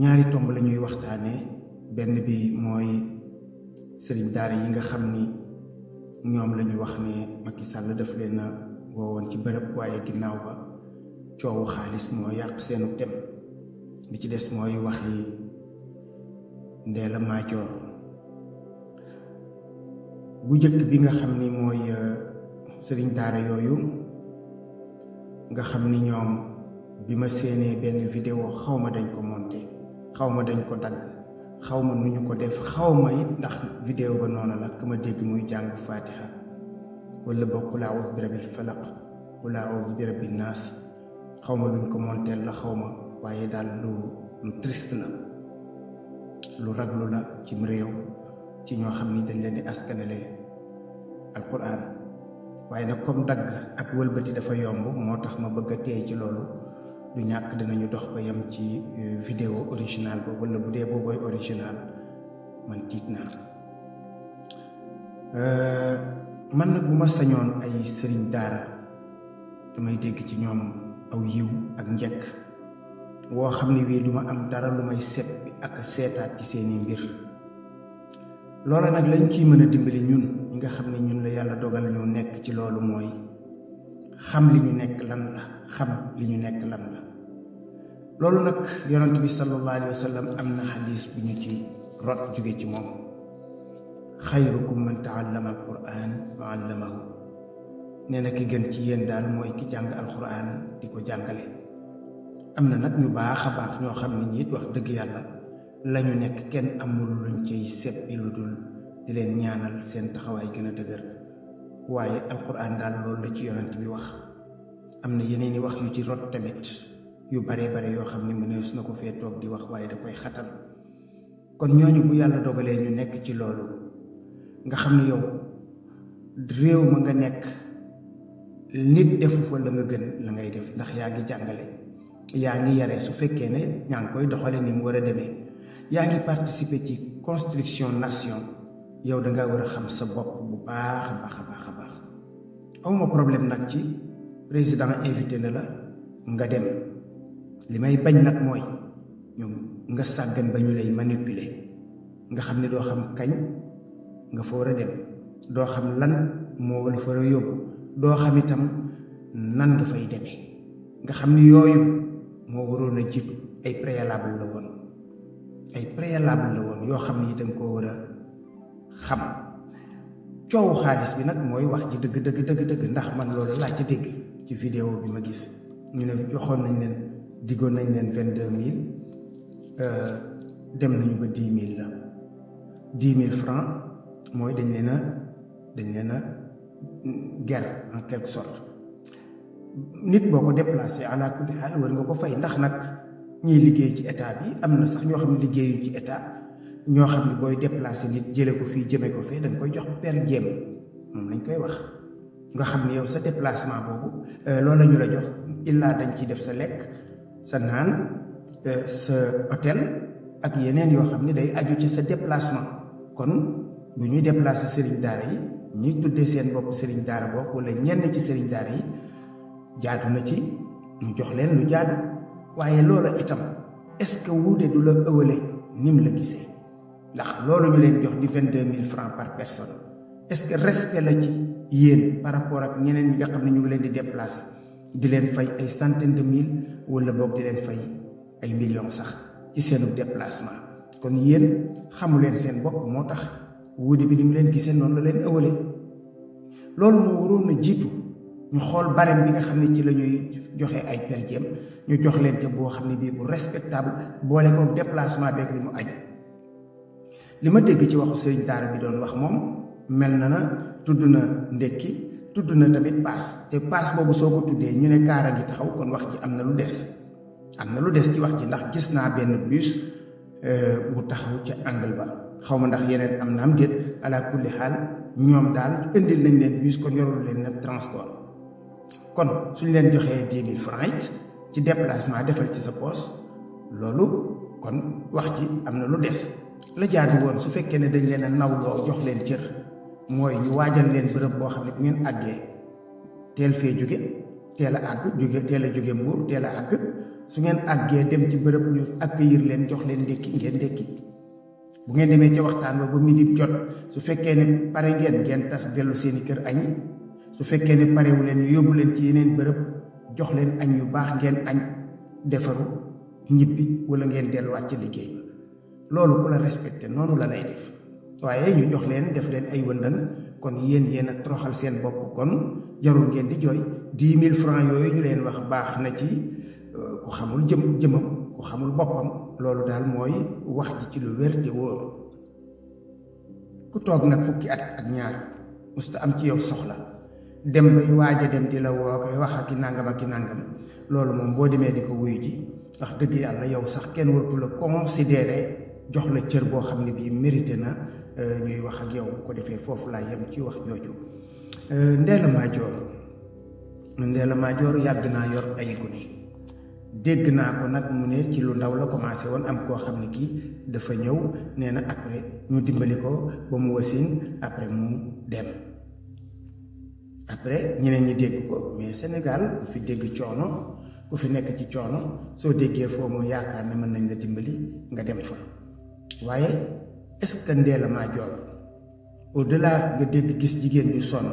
ñaari tomb la ñuy waxtaane benn bi mooy sëriñ daara yi nga xam ni ñoom la ñu wax ne Macky Sall daf leen a woowoon ci bërëb waaye ginnaaw ba coowu xaalis moo yàq seenu dem li ci des mooy waxi Ndella Madior bu njëkk bi nga xam ni mooy sëriñ daara yooyu nga xam ni ñoom bi ma séenee benn vidéo xawma dañ ko monté xawma dañ ko dagg xawma nu ñu ko def xawma it ndax vidéo ba noonu la ka ma dégg muy jàng fatiha wala bokk qul a'udhu bi rabbil falaq qul a'udhu bi rabbin naas xawma luñ ko monteel la xawma waaye daal lu triste la lu raglu la cim réew ci ñoo xam ni dañ leen di askanale alquran waaye nag comme dagg ak wëlbati dafa yomb moo tax ma bëgg a teey ci loolu du ñàkk dinañu dox ba yem ci vidéo original ba wala bu dee boobooy original man tiit naa man nag bu ma sañoon ay sëriñ daara damay dégg ci ñoom aw yiw ak njëkk woo xam ne wii duma am dara lu may seet bi ak seetaat ci seeni mbir loola nag lañ ciy mën a dimbali ñun ñi nga xam ne ñun la yàlla dogal ñu nekk ci loolu mooy xam li ñu nekk lan la xam li ñu nekk lan la loolu nag yonent bi sallallahu alayhi wa sallam am na xadis bu ñu ci rot jóge ci moom xayrukum man taallama alquran wa allamahu nee na ki gën ci yéen daal mooy ki jàng alquran di ko jàngale am na nag ñu baax a baax ñoo xam ne ñiit wax dëgg yàlla lañu nekk kenn amul luñ cay seppi lu dul di leen ñaanal seen taxawaay gën a dëgër waaye alquran daal loolu la ci yonent bi wax am na yeneen i wax yu ci rot tamit yu bare yoo xam ne mënees na ko fee toog di wax waaye da koy xatal kon ñooñu bu yàlla dogalee ñu nekk ci loolu nga xam ne yow réew ma nga nekk nit defu fa la nga gën la ngay def ndax yaa ngi jàngale yaa ngi yare su fekkee ne ñaa ngi koy doxale ni mu war a demee yaa ngi participer ci construction nation yow da nga war a xam sa bopp bu baax a baax awma problème nag ci président invité na la nga dem li may bañ nag mooy ñu nga sàggan ba ñu lay manipuler nga xam ne doo xam kañ nga fa war a dem doo xam lan moo la fa war a yóbbu doo xam itam nan nga fay demee nga xam ni yooyu moo waroon a jiitu ay préalable la woon yoo xam ni danga koo war a xam coowu xaalis bi nag mooy wax ji dëgg ndax man loolu laa ci dégg ci vidéo bi ma gis ñu ne joxoon nañ leen diggoon nañ leen 22 000 dem nañu ba 10 000 la 10 000 francs mooy dañ leen a ger en quelque sorte nit boo ko déplacé ala kulli xaal war nga ko fay ndax nag ñiy liggéey ci état bi am na sax ñoo xam ne liggéeyuñ ci état ñoo xam ne booy déplacé nit jële ko fii jëme ko fee dañ koy jox per diem moom lañ koy wax nga xam ne yow sa déplacement boobu loolu la ñu la jox illaa dañ ciy def sa lekk sa naan sa hôtel ak yeneen yoo xam ne day aju ci sa déplacement kon bu ñuy déplacé sëriñ daara yi ñuy tuddee seen bopp sëriñ daara bopp wala ñenn ci sëriñ daara yi jaadu na ci ñu jox leen lu jaadu waaye loola itam est-ce que wuude du la ëwale nim la gisee ndax loolu ñu leen jox di 22 000 francs par personne est-ce que respect la ci yéen par rapport ak ñeneen ñi nga xam ne ñu ngi leen di déplacer di leen fay ay centaines de mille wala boog di leen fay ay millions sax ci seenu déplacement kon yéen xamu leen seen bopp moo tax wuude bi ni mu leen gisee noonu la leen ëwale loolu moo waroon na jiitu ñu xool barème bi nga xam ne ci la ñuy joxe ay per diem ñu jox leen ca boo xam ne bii bu respectable boole ko déplacement beeg li mu aju li ma dégg ci waxu sëriñ daara bi doon wax moom mel na tudd na ndekki tudd na tamit paas te paas boobu soo ko tuddee ñu ne kaara ngi taxaw kon wax ji am na lu des ci wax ji ndax gis naa benn bus bu taxaw ca angle ba xaw ma ndax yeneen am na am déet ala kulli xaal ñoom daal indil nañ leen bus kon yorul leen nag transport kon suñ leen joxee 10 000 francs it ci déplacement defal ci sa poos loolu kon wax ji am na lu des la jaadu woon su fekkee ne dañ leen a nawloo jox leen cër mooy ñu waajal leen bërëb boo xam ne bu ngeen àggee teel fee jóge teel a àgg jóge teel a jóge Mbuur teel a àgg su ngeen àggee dem ci bërëb ñu accueillir leen jox leen ndékki ngeen ndékki bu ngeen demee ca waxtaan ba midi jot su fekkee ne pare ngeen tas dellu seeni kër añi su fekkee ne parewu leen ñu yóbbu leen ci yeneen bërëb jox leen añ yu baax ngeen añ defaru ñibbi wala ngeen delluwaat ci liggéey ba loolu ku la respecté noonu la lay def waaye ñu jox leen def leen ay wëndang kon yéen a toroxal seen bopp kon jarul ngeen di jooy 10 000 francs yooyu ñu leen wax baax na ci ku xamul jëmam ku xamul boppam loolu daal mooy wax ji ci lu wér te wóor ku toog nag fukki at ak ñaar musta am ci yow soxla dem bay waaja dem di la woo koy wax ak i nangam loolu moom boo demee di ko wuyu ji wax dëgg yàlla yow sax kenn waratu la considérer jox la cër boo xam ne bii mérité na ñuy wax ak yow bu ko defee foofu laa yem ci wax jooju. Ndella Madior yàgg naa yor ay gune dégg naa ko nag mu ne ci lu ndaw la commencé woon am koo xam ne kii dafa ñëw nee na après ñu dimbali ko ba mu wasin après mu dem après ñeneen ñi dégg ko mais Sénégal ku fi dégg coono ku fi nekk ci coono soo déggee foo mu yaakaar ne mën nañ la dimbali nga dem fa waaye est-ce que Ndella Madior au-delà nga dégg gis jigéen bi sonn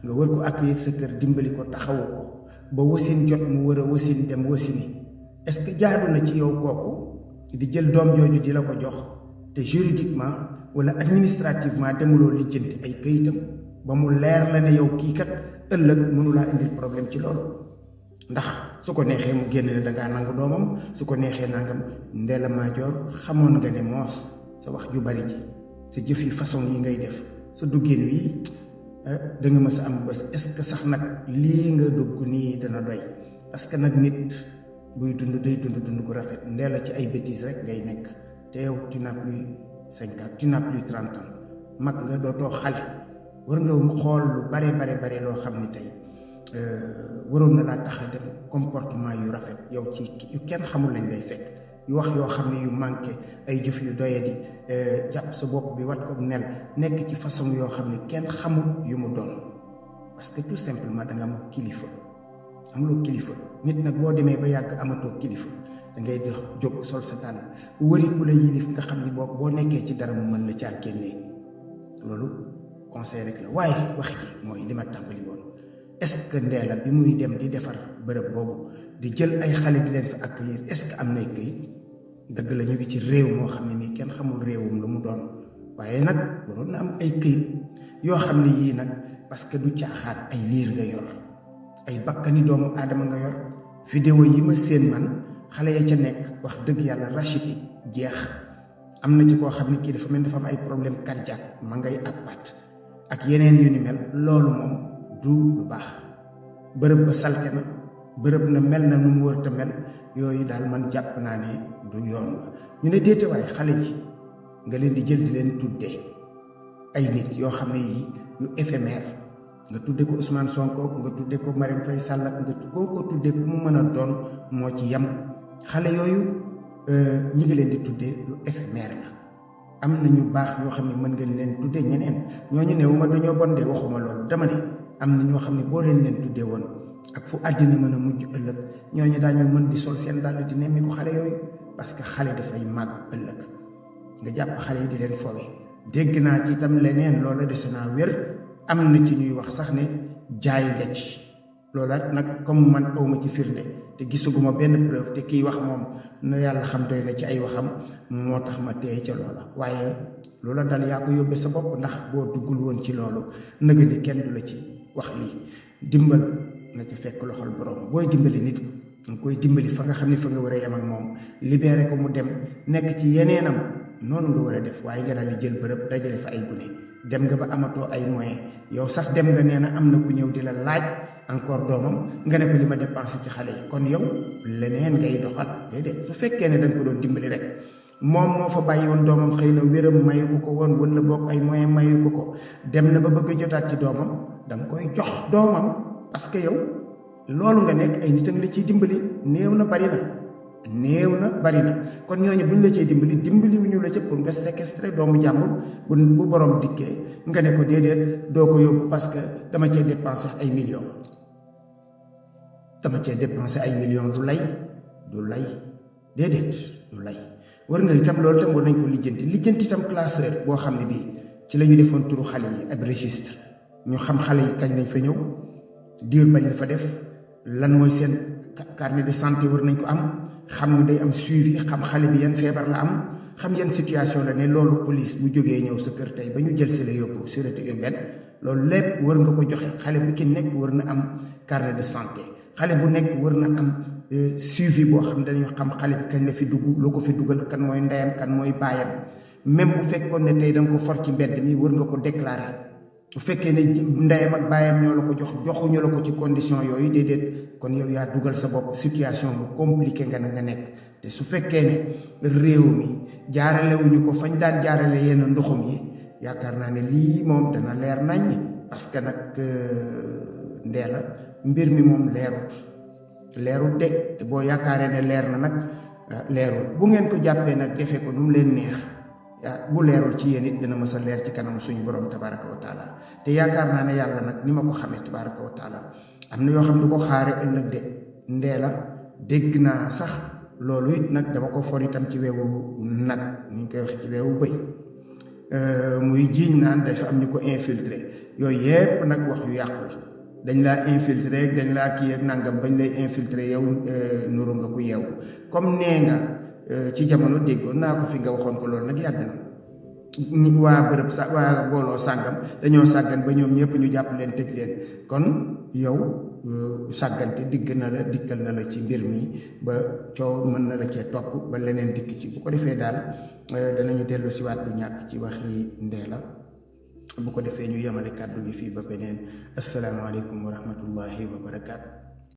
nga wër ko accueillir sa kër dimbali ko taxawu ko ba wasin jot mu war a wasin dem wasini est-ce que jaadu na ci yow kooku di jël doom jooju di la ko jox te juridiquement wala administrativement demuloo lijjanti ay këyitam ba mu leer la ne yow kii kat ëllëg mënulaa indil problème ci loolu ndax su ko neexee mu génn ne dangaa nangu doomam su ko neexee nangam. Ndella Madior xamoon nga ne moos sa wax ju bari ji sa jëf yi façon yi ngay def sa duggin wi da nga mës a am bés est-ce que sax nag lii nga dugg nii dana doy parce que nag nit buy dund day dund gu rafet. Ndella ci ay bêtises rek ngay nekk te yow tu n'as plus 50 tu n'as plus 30 ans mag nga dootoo xale war nga xool lu bare loo xam ni tey waroon na laa tax a dem comportement yu rafet yow ci yu kenn xamul lañ lay fekk yu wax yoo xam ne yu manqué ay jëf yu doyadi jàpp sa bopp bi wat ko nel nekk ci façon yoo xam ne kenn xamul yu mu doon parce que tout simplement da nga am kilifa amuloo kilifa nit nag boo demee ba yàgg amatoo kilifa da ngay dox jóg sol sa tànn wëri ku la yilif nga xam ni boo nekkee ci dara mu mën la caa génnee loolu conseil rek la waaye wax ji mooy li ma tàmbali woon est-ce que Ndella bi muy dem di defar bërëb boobu di jël ay xale di leen fa accueillir est-ce que am nay këyit dëgg la ñu ngi ci réew moo xam ne nii kenn xamul réewum lu mu doon waaye nag waroon na am ay këyit yoo xam ne yii nag parce que du caaxaan ay liir nga yor ay bakkani doomu aadama nga yor vidéo yi ma seen man xale ya ca nekk wax dëgg yàlla rachitique jeex am na ci koo xam ne kii dafa mel dafa am ay problème cardiaque ma ngay appaat ak yeneen yu ni mel loolu moom du lu baax bërëb ba salte na bërëb na mel na nu mu wër te mel yooyu daal man jàpp naa ne du yoon wa ñu ne déete waaye xale yi nga leen di jël di leen tuddee ay nit yoo xam ne yi yu éphémère nga tudde ko Ousmane Sonko nga tudde ko Marème Faye Sall nga ko tudde ku mu mën a doon moo ci yem xale yooyu ñi ngi leen di tuddee lu éphémère la am na ñu baax ñoo xam ne mën ngeen leen tuddee ñeneen ñooñu newuma dañoo bon de waxuma loolu dama ne am na ñoo xam ne boo leen tuddee woon ak fu àddina mën a mujj ëllëg ñooñu daañu mën di sol seen dàll di nemmi ko xale yooyu parce que xale dafay màgg ëllëg nga jàpp xale yi di leen fowe dégg naa ci itam leneen loola dese naa wér am na ci ñuy wax sax ne jaay nga ci loola nag comme man awma ci firnde te gisuguma benn preuve te kiy wax moom na yàlla xam doy na ci ay waxam moo tax ma teey ca loola waaye loola dal yaa ko yóbbee sa bopp ndax boo duggul woon ci loolu nëga ni kenn du la ci wax lii dimbal na ci fekk loxol borom booy dimbali nit nga koy dimbali fa nga xam ne fa nga war a yem ak moom libéré ko mu dem nekk ci yeneenam noonu nga war a def waaye nga daal di jël bërëb dajale fa ay gune dem nga ba amatoo ay moyens yow sax dem nga nee na am na ku ñëw di la laaj encore doomam nga ne ko li ma dépensé ci xale yi kon yow leneen ngay doxal déedéet su fekkee ne da nga ko doon dimbali rek moom moo fa bàyyi woon doomam xëy na wéram mayu ko woon wala boog ay moyens mayu ko dem na ba bëgg a jotaat ci doomam da nga koy jox doomam parce que yow loolu nga nekk ay nit a ngi la ciy dimbali néew na bari na kon ñooñu buñ la ciy dimbaliwuñu la ca pour nga séquestrer doomu jàmbur bu borom dikkee nga ne ko déedéet doo ko yóbbu parce que dama cee dépensé ay millions du lay du lay déedéet du lay war nga itam loolu tam war nañ ko lijjanti itam classeur boo xam ne bii ci la ñu defoon turu xale yi ab registre ñu xam xale yi kañ lañ fa ñëw diir bañ la fa def lan mooy seen carnet de santé war nañ ko am xam ne day am suivi xam xale bi yan feebar la am xam yan situation la ne loolu police bu jógee ñëw sa kër tey ba ñu jël si la yóbbu sûreté urbaine loolu lépp war nga ko joxe xale bu ci nekk war na am carnet de santé xale bu nekk war na am suivi boo xam ne dañu xam xale bi kañ la fi dugg lu ko fi dugal kan mooy ndeyam kan mooy baayam même bu fekkoon ne tey da nga ko for ci mbedd mi war nga ko déclarer bu fekkee ne ndeyam ak baayam ñoo la ko joxuñu la ko ci condition yooyu déedéet kon yow yaa dugal sa bopp situation bu compliqué nga nekk te su fekkee ne réew mi jaaralewuñu ko fañ daan jaarale yenn ndoxum yi yaakaar naa ne lii moom dana leer nañ parce que nag Ndella mbir mi moom leerul de te boo yaakaaree ne leer na nag leerul bu ngeen ko jàppee nag defee ko nu mu leen neex bu leerul ci yéen it dina mës a leer ci kanam suñu borom tabaraka wa taala te yaakaar naa ne yàlla nag ni ma ko xamee tabaraka wa taala am na yoo xam ne du ko xaare ëllëg de Ndella dégg naa sax loolu it nag dama ko for itam ci weewu nag ni ñu koy waxee ci weewu bëy muy jiiñ naan dafa am ñu ko infiltré yooyu yépp nag wax yu yàqu la dañ laa infiltré dañ laa kii ak nangam bañ lay infiltré yow nuru nga ku yeewu comme nee nga ci jamono déggoon naa ko fi nga waxoon ko loolu nag yàgg na waa bërëb sa waa booloo sàngam dañoo sàggan ba ñoom ñëpp ñu jàpp leen tëj leen kon yow sàggante dikkal na la ci mbir mi ba coow mën na la cee topp ba leneen dikk ci bu ko defee daal danañu dellu si waat du ñàkk ci waxi Ndella bu ko defee ñu yemale kàddu gi fii ba beneen asalaamaaleykum wa rahmatullahi wa barakaatu.